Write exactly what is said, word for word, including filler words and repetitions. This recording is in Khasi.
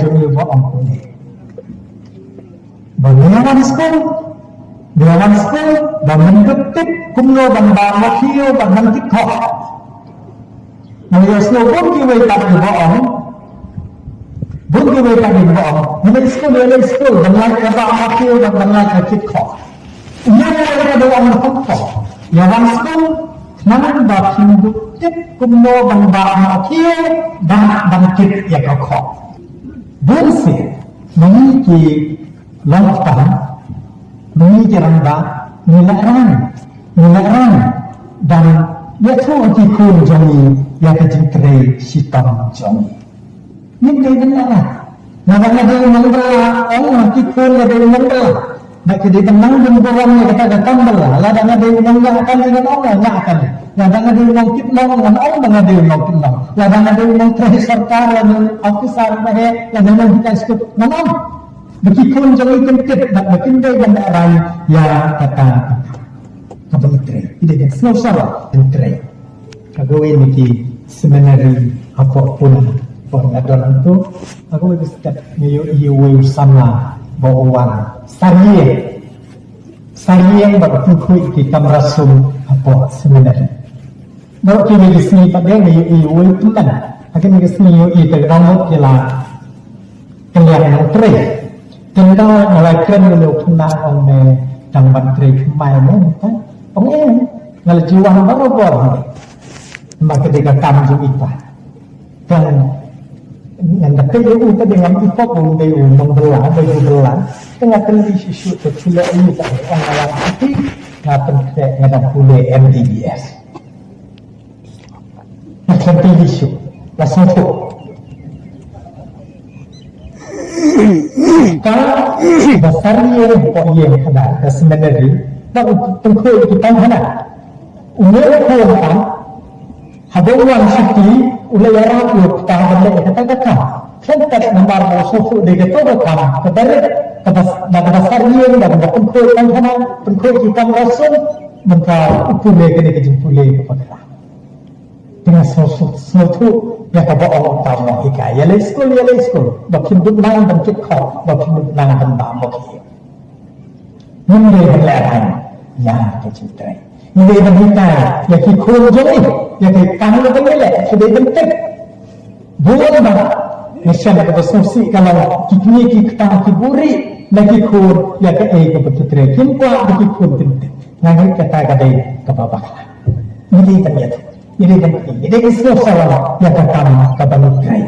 jong ngi ba ong kumne. Ba ngi wan skul, ngi wan skul, ba ngin tip kumno ban bam ma khiew bad ban kit khoh. Ngi ïa sngewbha bun kiwei pat kiba ong, bun kiwei pat kiba ong, ngi leit skul, ngi leit skul, ban lait ka bam ma khiew bad ban lait ka kit khoh. Ïa ka dei ong kumto. Ïa wan skul, khnang ba phin tip kumno ban bam ma khiew bad ban kit ïa ka khoh. Bun sien, ngi ki long kpa, ngi ki rangbah, ngi la rang, ngi la rang ban ïathuh ïa ki khun jong ngi ïa ka jingtrei shitom jong ngi. Ngim dei ban la rang. Lada nga dei u nongbylla, ong ki khun nga dei u nongbylla. Ba ki dei ban nang bun burom ïa kata ka kam bylla. Lada nga dei u nongñiah kali ngan ong nga ñiah kali. Lada nga dei u nongkit long ngan ong ba nga dei u nongkit long. Lada nga dei u nongtrei sorkar lane u officer ba heh lane u nonghikai skul ngan ong. Ba ki khun jong ngi kin tip bad ba kin dei ban la rang ïa kata ka kam. Kaba ngi trei, ki dei ban sngewsarong ban trei. Ka kawei na ki seminary hapoh Pune, hapoh nga don hangto, ka kawei ka step ngi ïohi uwei u samla ba u wan sar ïing, sar ïing ba u pynkhuid ki kamra sum hapoh seminary. Baroh kiwei ki sngi pat de ngi ïohi uwei u tymmen, ha kine ki sngi ïohi te ka dang mut ki la kylliang nongtrei. Tynda nga la kren ïa u khynnah, ong me, dang ban trei thymmai me mynta? Ong em, nga la ju wan barabor me. Namar ka dei ka kam jong ita. Tang ngan da peit ïa u, ka dei ngam i pop, u dei u nongbylla, u dei u bylla. Te nga kylli shuh shuh, te phi leh aïu? Ka ong nga wan shatei, nga pynkhreh, nga dang pule M B B S. Nga khlem pynlong shuh, nga sngewthuh. Ka ba sar ïing hapoh ïing khadar, ka seminary, ba u pynkhuid ki tang hana. U ne u khun tam, haba u wan shatei, u la ïarap ïa u kpa ban leh kata ka kam. Khlem kat namar ba u sngewthuh dei kato ka kam kaba rit, kaba, ba kaba sar ïing, ba kaba pynkhuid tang hana, pynkhuid ki kamra sum, mynta u pule kane ka jingpule kaba khlaiñ. Te nga sngewthuh, sngewthuh ïa kaba ong uta u nonghikai. Ïa leit skul, ïa leit skul. Ba phin dup nang ban kit khoh, ba phin dup nang ban bam ma khiew. Ngim dei ban lehraiñ ïa ka jingtrei. Ngi dei ban hikai ïa ki khun jong ngi ïa ka kam kaba ngi leh, ki dei ban tip. Bun ba ngi shem kaba sngewsih ka long ki kmie ki kpa ki buhrieh na ki khun ïa kaei kaba ki trei. Kim kwah ba ki khun kin tip. Nga ngeit kata ka dei kaba bakla. Ngi dei ban ïathuh, ngi dei ban, ngi dei ban sngewsarong ïa ka kam kaba ngi trei.